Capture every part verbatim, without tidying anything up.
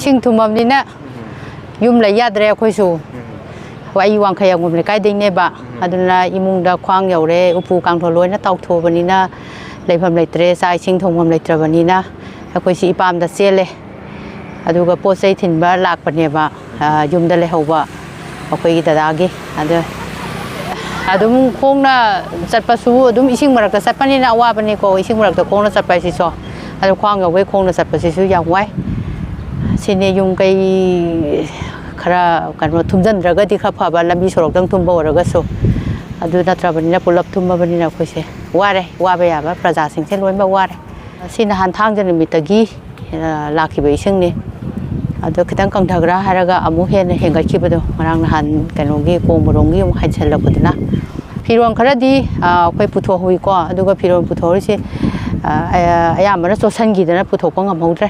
ꯏꯁꯤꯡ ꯊꯨꯝꯃꯕꯅꯤꯅ ꯌꯨꯝ ꯂꯩ ꯌꯥꯗ꯭ꯔꯦ ꯑꯩꯈꯣꯏꯁꯨ꯫ ꯍꯣꯏ, ꯑꯩ ꯋꯥꯡꯈꯩ ꯑꯉꯣꯝ ꯂꯩꯀꯥꯏꯗꯩꯅꯦꯕ꯫ ꯑꯗꯨꯅ ꯏꯃꯨꯡꯗ ꯈ꯭ꯋꯥꯡ ꯌꯧꯔꯦ, ꯎꯄꯨ ꯀꯥꯡꯊꯣꯜ ꯂꯣꯏꯅ ꯇꯥꯎꯊꯣꯛꯑꯕꯅꯤꯅ ꯂꯩꯐꯝ ꯂꯩꯇ꯭ꯔꯦ, ꯆꯥꯛ ꯏꯁꯤꯡ ꯊꯣꯡꯐꯝ ꯂꯩꯇ꯭ꯔꯕꯅꯤꯅ ꯑꯩꯈꯣꯏꯁꯤ ꯏꯄꯥꯝꯗ ꯆꯦꯜꯂꯦ꯫ ꯑꯗꯨꯒ ꯄꯣꯠ ꯆꯩ ꯊꯤꯟꯕ ꯂꯥꯛꯄꯅꯦꯕ, ꯑ, ꯌꯨꯝꯗ ꯂꯩꯍꯧꯕ ꯑꯩꯈꯣꯏꯒꯤ ꯗꯗꯥꯒꯤ꯫ ꯑꯗꯨ ꯑꯗꯨꯝ ꯈꯣꯡꯅ ꯆꯠꯄꯁꯨ, ꯑꯗꯨꯝ ꯏꯁꯤꯡ ꯃꯔꯛꯇ ꯆꯠꯄꯅꯤꯅ ꯑꯋꯥꯕꯅꯤꯀꯣ, ꯏꯁꯤꯡ ꯃꯔꯛꯇ ꯈꯣꯡꯅ ꯆꯠꯄ ꯍꯥꯏꯁꯤꯁꯨ꯫ ꯑꯗꯨ ꯈ꯭ꯋꯥꯡ ꯌꯧꯕꯩ ꯈꯣꯡꯅ ꯆꯠꯄꯁꯤꯁꯨ ꯌꯥꯝ ꯋꯥꯏ꯫ ꯁꯤꯅꯤ ꯌꯨꯝ ꯀꯩ ꯈꯔ ꯀꯩꯅꯣ ꯊꯨꯝꯖꯤꯟꯗ꯭ꯔꯒꯗꯤ ꯈꯔ ꯐꯕ, ꯂꯝꯕꯤ ꯁꯣꯔꯣꯛꯇꯪ ꯊꯨꯝꯕ ꯑꯣꯏꯔꯒꯁꯨ꯫ ꯑꯗꯨ ꯅꯠꯇ꯭ꯔꯕꯅꯤꯅ, ꯄꯨꯂꯞ ꯊꯨꯝꯃꯕꯅꯤꯅ ꯑꯩꯈꯣꯏꯁꯦ ꯋꯥꯔꯦ, ꯋꯥꯕ ꯌꯥꯕ ꯄ꯭ꯔꯖꯥꯁꯤꯡꯁꯦ ꯂꯣꯏꯅꯃꯛ ꯋꯥꯔꯦ꯫ ꯁꯤ ꯅꯍꯥꯟ ꯊꯥꯡꯖ ꯅꯨꯃꯤꯠꯇꯒꯤ, ꯑ, ꯂꯥꯛꯈꯤꯕ ꯏꯁꯤꯡꯅꯤ꯫ ꯑꯗꯣ ꯈꯤꯇꯪ ꯀꯪꯊꯈ꯭ꯔꯥ ꯍꯥꯏꯔꯒ ꯑꯃꯨꯛ ꯍꯦꯟꯅ ꯍꯦꯟꯒꯠꯈꯤꯕꯗꯣ, ꯉꯔꯥꯡ ꯅꯍꯥꯟ ꯀꯩꯅꯣꯒꯤ ꯀꯣꯡꯕꯔꯣꯝꯒꯤ ꯑꯃꯨꯛ ꯍꯦꯟꯁꯜꯂꯛꯄꯗꯨꯅ꯫ ꯐꯤꯔꯣꯜ ꯈꯔꯗꯤ, ꯑ, ꯑꯩꯈꯣꯏ ꯄꯨꯊꯣꯛꯍꯧꯋꯤꯀꯣ, ꯑꯗꯨꯒ ꯐꯤꯔꯣꯜ ꯄꯨꯊꯣꯛꯍꯧꯔꯤꯁꯦ, ꯑ, ꯑꯌꯥꯝꯕꯅ ꯆꯣꯠꯁꯟꯈꯤꯗꯅ ꯄꯨꯊꯣꯛꯄ ꯉꯝꯍꯧꯗ꯭ꯔꯦ꯫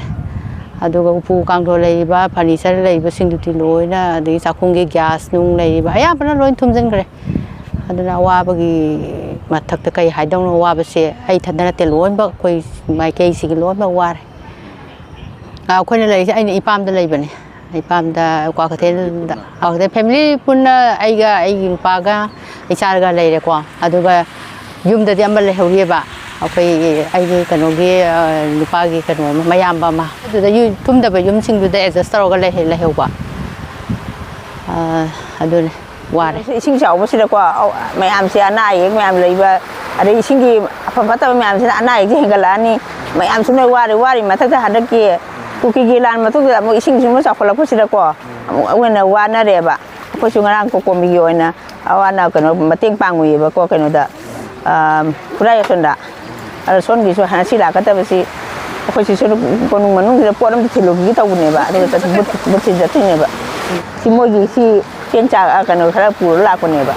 ꯑꯗꯨꯒ ꯎꯄꯨ ꯀꯥꯡꯊꯣꯜ ꯂꯩꯔꯤꯕ, ꯐꯔꯅꯤꯆꯔ ꯂꯩꯔꯤꯕꯁꯤꯡꯗꯨꯗꯤ ꯂꯣꯏꯅ, ꯑꯗꯒꯤ ꯆꯥꯛꯈꯨꯝꯒꯤ ꯒ꯭ꯌꯥꯁ ꯅꯨꯡ ꯂꯩꯔꯤꯕ, ꯑꯌꯥꯝꯕꯅ ꯂꯣꯏ ꯊꯨꯝꯖꯤꯟꯈ꯭ꯔꯦ꯫ ꯑꯗꯨꯅ ꯑꯋꯥꯕꯒꯤ ꯃꯊꯛꯇ ꯀꯩ ꯍꯥꯏꯗꯧꯅꯣ, ꯑꯋꯥꯕꯁꯦ ꯑꯩ ꯏꯊꯟꯇ ꯅꯠꯇꯦ, ꯂꯣꯏꯅꯃꯛ ꯑꯩꯈꯣꯏ ꯃꯥꯏꯀꯩꯁꯤꯒꯤ ꯂꯣꯏꯅꯃꯛ ꯋꯥꯔꯦ꯫ ꯑ, ꯑꯩꯈꯣꯏꯅ ꯂꯩꯔꯤꯁꯦ, ꯑꯩꯅ ꯏꯄꯥꯝꯗ ꯂꯩꯕꯅꯦ꯫ ꯏꯄꯥꯝꯗ ꯀ꯭ꯋꯥꯀꯩꯊꯦꯜꯗ, ꯀ꯭ꯋꯥꯀꯩꯊꯦꯜ ꯐꯦꯃꯤꯂꯤ ꯄꯨꯟꯅ, ꯑꯩꯒ ꯑꯩꯒꯤ ꯅꯨꯄꯥꯒ ꯏꯆꯥꯒ ꯂꯩꯔꯦꯀꯣ꯫ ꯑꯗꯨꯒ ꯌꯨꯝꯗꯗꯤ ꯑꯃ ꯂꯩꯍꯧꯔꯤꯑꯕ, ꯑꯩꯈꯣꯏ ꯑꯩꯒꯤ ꯀꯩꯅꯣꯒꯤ, ꯑ, ꯅꯨꯄꯥꯒꯤ ꯀꯩꯅꯣ ꯑꯃ, ꯃꯌꯥꯝꯕ ꯑꯃ꯫ ꯑꯗꯨꯗ ꯌꯨ-, ꯊꯨꯝꯗꯕ ꯌꯨꯝꯁꯤꯡꯗꯨꯗ ꯑꯦꯗꯖꯁ ꯇꯧꯔꯒ ꯂꯩꯍ-, ꯂꯩꯍꯧꯕ꯫ ꯑ, ꯑꯗꯨꯅꯦ, ꯋꯥꯔꯦ꯫ ꯏꯁꯤꯡ ꯆꯥꯎꯕꯁꯤꯗꯀꯣ, ꯑꯧ, ꯃꯌꯥꯝꯁꯦ ꯑꯅꯥ ꯑꯌꯦꯛ ꯃꯌꯥꯝ ꯂꯩꯕ, ꯑꯗꯩ ꯏꯁꯤꯡꯒꯤ ꯑꯐ ꯐꯠꯇꯕ ꯃꯌꯥꯝꯁꯤꯅ ꯑꯅꯥ ꯑꯌꯦꯛꯁꯦ ꯍꯦꯟꯒꯠꯂꯛꯑꯅꯤ꯫ ꯃꯌꯥꯝꯁꯨ ꯅꯣꯏ ꯋꯥꯔꯤ, ꯋꯥꯔꯤ ꯃꯊꯛꯇ ꯍꯟꯗꯛꯀꯤ ꯀꯨꯀꯤꯒꯤ ꯂꯥꯟ ꯃꯇꯨꯡꯗ ꯑꯃꯨꯛ ꯏꯁꯤꯡꯁꯨ ꯑꯃꯨꯛ ꯆꯥꯎꯈꯠꯂꯛꯄꯁꯤꯗꯀꯣ, ꯑꯃꯨꯛ ꯑꯩꯈꯣꯏꯅ ꯋꯥꯅꯔꯦꯕ꯫ ꯑꯩꯈꯣꯏꯁꯨ ꯉꯔꯥꯡ ꯀꯣꯀꯣꯃꯤꯒꯤ ꯑꯣꯏꯅ ꯑꯋꯥꯅ ꯀꯩꯅꯣ ꯃꯇꯦꯡ ꯄꯥꯡꯉꯨꯏꯌꯦꯕꯀꯣ, ꯀꯩꯅꯣꯗ, ꯑꯥ, ꯈꯨꯔꯥꯏ ꯑꯁꯣꯟꯗ꯫ ꯑꯗꯣ ꯁꯣꯝꯒꯤꯁꯨ ꯉꯁꯤ ꯂꯥꯛꯀꯗꯕꯁꯤ ꯑꯩꯈꯣꯏ ꯁꯤꯁꯨ ꯀꯣꯅꯨꯡ ꯃꯅꯨꯡꯁꯤꯗ ꯄꯣꯠ ꯑꯝꯇ ꯊꯤꯜꯂꯨꯈꯤꯒꯦ ꯇꯧꯕꯅꯦꯕ, ꯑꯗꯨꯒ ꯆꯠ-, ꯕꯨꯠ, ꯕꯨꯠ ꯊꯤꯟ ꯆꯠꯇꯣꯏꯅꯦꯕ꯫ ꯁꯤ ꯃꯣꯏꯒꯤ ꯁꯤ ꯆꯦꯡ ꯆꯥꯛ, ꯑ, ꯀꯩꯅꯣ ꯈꯔ ꯄꯨꯔ ꯂꯥꯛꯄꯅꯦꯕ꯫